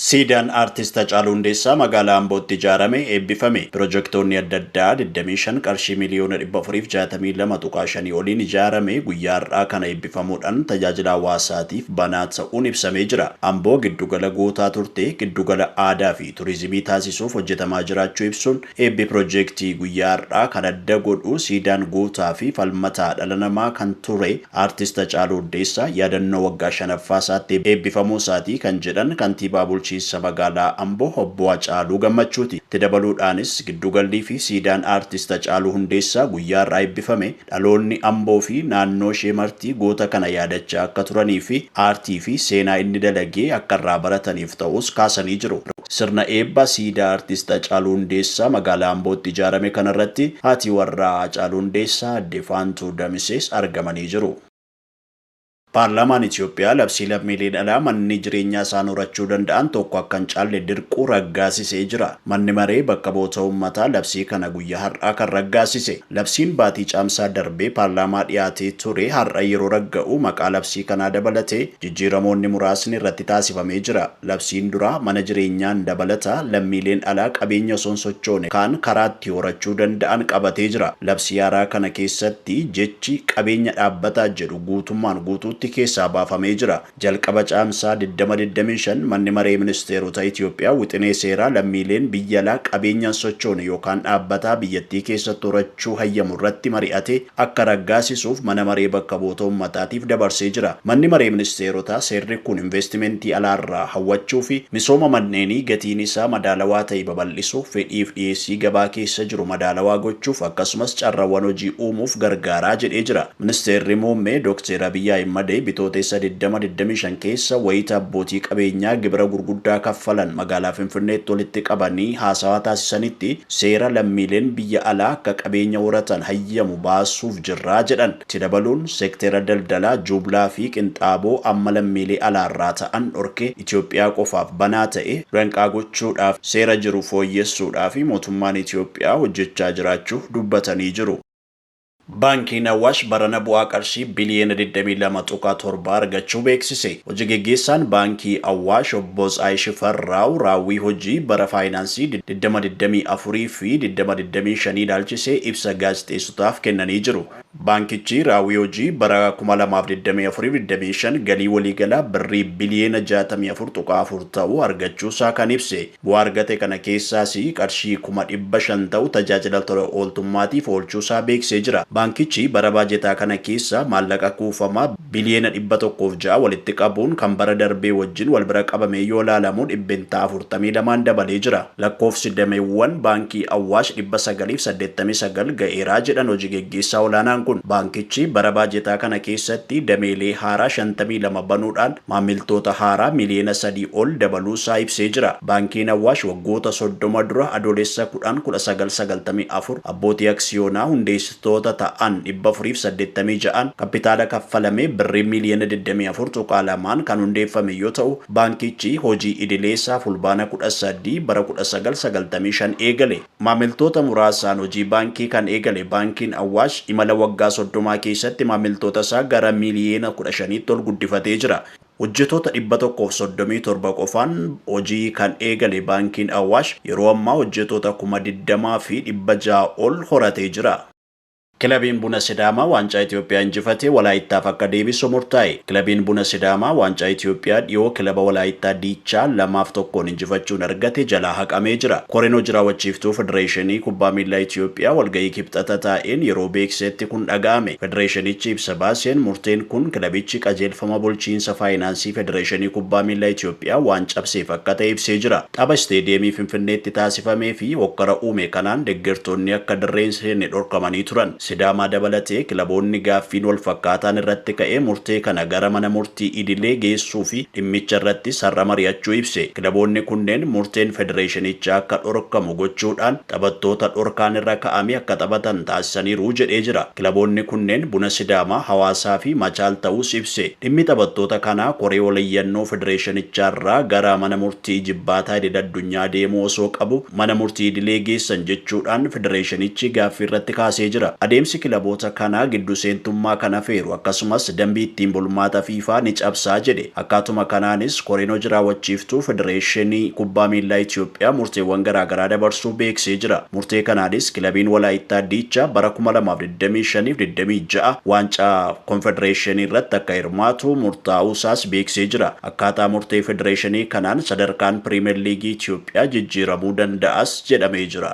Siidaan Aartist Hacaaluu Hundeessaa magaalaa Ambootti ijaarame eebbifame. Pirojektoonni adda addaa 25 qarshii miliyoona 462.5 oliin ijaarame guyyaa har'aa kana eebbifamuudhaan tajaajila hawaasaatiif banaa ta'uun ibsamee jira. Amboo giddugala gootaa turte giddugala aadaa fi turizimii taasisuuf hojjetamaa jiraachuu ibsuun, eebbi pirojektii guyyaa har'aa kan adda godhu siidaan gootaa fi falmataa dhala namaa kan ture Aartist Hacaaluu Hundeessaa yaadannoo waggaa shanaffaa isaatti eebbifamuu isaatii kan jedhan kantiibaa bulchiinsa magaalaa Amboo obbo Hacaaluu Gammachuuti. Itti dabaluudhaanis, giddugallii fi siidaan Aartist Hacaaluu Hundeessaa guyyaa har'aa eebbifame dhaloonni Amboo fi naannoo ishee marti goota kana yaadachaa akka turanii fi aartii fi seenaa inni dalagee akka irraa barataniif ta'us kaasanii jiru. Sirna eebba siidaa Aartist Hacaaluu Hundeessaa magaalaa Ambootti ijaarame kanarratti haati warraa Hacaaluu Hundeessaa Aadde Faantuu Damisees argamanii jiru. Paarlaamaan Itoophiyaa labsii lammiileen alaa manni jireenyaa isaan horachuu danda'an tokko akka hin caalle dirquu raggaasisee jira. Manni maree bakka bu'oota uummataa labsii kana guyyaa har'aa kan raggaasise. Labsiin baatii Caamsaa darbee paarlaamaa dhiyaatee ture har'a yeroo ragga'u maqaa labsii kanaa dabalatee jijjiiramoonni muraasni irratti taasifamee jira. Labsiin duraa mana jireenyaan dabalata lammiileen alaa qabeenya osoo hin sochoone kaan karaa itti horachuu danda'an qabatee jira. Labsii haaraa kana keessatti jechi qabeenya dhaabbataa jedhu guutummaan guutuutti keessaa baafamee jira. Jalqaba Caamsaa 2025 manni maree ministeerota Itoophiyaa wixinee seeraa lammiileen biyya alaa qabeenya hin sochoone yookaan dhaabbataa biyyattii keessatti horachuu hayyamu irratti mari'ate akka raggaasisuuf mana maree bakka bu'oota uummataatiif dabarsee jira. Manni maree ministeerotaa seerri kun investimentii alaarraa hawwachuu fi misooma manneenii gatiin isaa madaalawaa ta'e babal'isuuf, fedhiif dhiyeessii gabaa keessa jiru madaalawaa gochuuf, akkasumas carraawwan hojii uumuuf gargaaraa jedhee jira. Ministeerri muummee Dr. Abiyyi Ahimad Bitootessa 2025 keessa wayita abbootii qabeenyaa gibira gurguddaa kaffalan magaalaa Finfinneetti walitti qabanii haasawaa taasisanitti, seera lammiileen biyya alaa akka qabeenya horatan hayyamu baasuuf jirraa jedhan. Itti dabaluun, seektera daldalaa jumlaa fi qinxaaboo amma lammiilee alaarraa ta'an dhorkee Itoophiyaa qofaaf banaa ta'e danqaa gochuudhaaf seera jiru fooyyessuudhaaf mootummaan Itoophiyaa hojjechaa jiraachuu dubbatanii jiru. Baankiin Awaash barana bu'aa qarshii biliyoona 22.7 argachuu beeksise. Hojii geggeessaan Baankii Awaash obbo Tsaayii Shifarraaw raawwii hojii bara faayinaansii 2024 fi 2025 ilaalchisee ibsa gaazexeessotaaf kennanii jiru. Baankichi raawwii hojii bara 2024-25 galii waliigalaa birrii biliyoona 64.4 ta'u argachuusaa kan ibse. Bu'aa argate kana keessaas qarshii 500,000 ta'u tajaajila tola ooltummaatiif oolchuusaa beeksisee jira. Baankichi bara baajetaa kana keessa maallaqa kuufamaa biliyoona 106 walitti qabuun kan bara darbee wajjin wal bira qabamee yoo ilaalamu 42% dabalee jira. Lakkoofsi dameewwan Baankii Awaash 989 ga'eeraa jedhan hojii geggeessaa olaanaan kun. Baankichi bara baajetaa kana keessatti dameelee haaraa 52 banuudhaan maamiltoota haaraa miliyoona 3 ol dabaluusaa ibsee jira. Baankiin Awaash waggoota 30 dura Adoolessa 10 1994 abbootii aksiyoonaa hundeessitoota ta'an 486 kapitaala kaffalame birrii miliyoona 24.2 kan hundeeffame yoo ta'u, baankichi hojii idileessaa Fulbaana 13 bara 1995 eegale. Maamiltoota muraasaan hojii baankii kan eegale Baankiin Awaash imala waggaa 30 keessatti maamiltoota isaa gara miliyoona 15tti ol guddifatee jira. Hojjetoota 137 qofaan hojii kan eegale Baankiin Awaash yeroo ammaa hojjetoota 20,600 ol horatee jira. Kilabiin Buna Sidaamaa waancaa Itoophiyaa injifatee Walaayittaaf akka deebisu murtaa'e. Kilabiin Buna Sidaamaa waancaa Itoophiyaa dhiyoo kilaba Walaayittaa Diichaa 2-1 injifachuun argate jalaa haqamee jira. Koreen hojii raawwachiiftuu Federeeshinii Kubbaa Miillaa Itoophiyaa walgahii Kibxata taa'een yeroo beeksisetti kun dhaga'ame. Federeeshinichi ibsa baaseen, murteen kun kilabichi qajeelfama bulchiinsa faayinaansii Federeeshinii Kubbaa Miillaa Itoophiyaa waan cabseef akka ta'e ibsee jira. Tapha isteediyeemii Finfinneetti taasifamee fi hokkara uume kanaan deggertoonni akka dirree hin seenne dhorkamanii turan. Sidaamaa dabalatee kilaboonni gaaffiin walfakkaataan irratti ka'e murtee kana gara mana murtii idilee geessuu fi dhimmicha irrattis har'a mari'achuu ibse. Kilaboonni kunneen murteen federeeshinichaa akka dhorkamu gochuudhaan taphattoota dhorkaan irra ka'ame akka taphatan taasisaniiru jedhee jira. Kilaboonni kunneen Buna Sidaamaa, Hawaasaa fi Machaal ta'uus ibse. Dhimmi taphattoota kanaa koree oliyyannoo federeeshinichaarraa gara mana murtii ijibbaataa idil addunyaa deemuu osoo qabu mana murtii idilee geessan jechuudhaan federeeshinichi gaaffii irratti kaasee jira. Adeemsi kilaboota kanaa giddu seentummaa kan afeeru akkasumas dambii ittiin bulmaata FIFA ni cabsaa jedhe. Akkaatuma kanaanis koreen hojii raawwachiiftuu Federeeshinii Kubbaa Miillaa Itoophiyaa murteewwan garaagaraa dabarsuu beeksisee jira. Murtee kanaanis kilabiin Walaayittaa Diichaa bara 2025-26 waancaa konfedereeshinii irratti akka hirmaatu murtaa'uu isaas beeksisee jira. Akkaataa murtee federeeshinii kanaan sadarkaan Piriimeer Liigii Itoophiyaa jijjiiramuu danda'as jedhamee jira.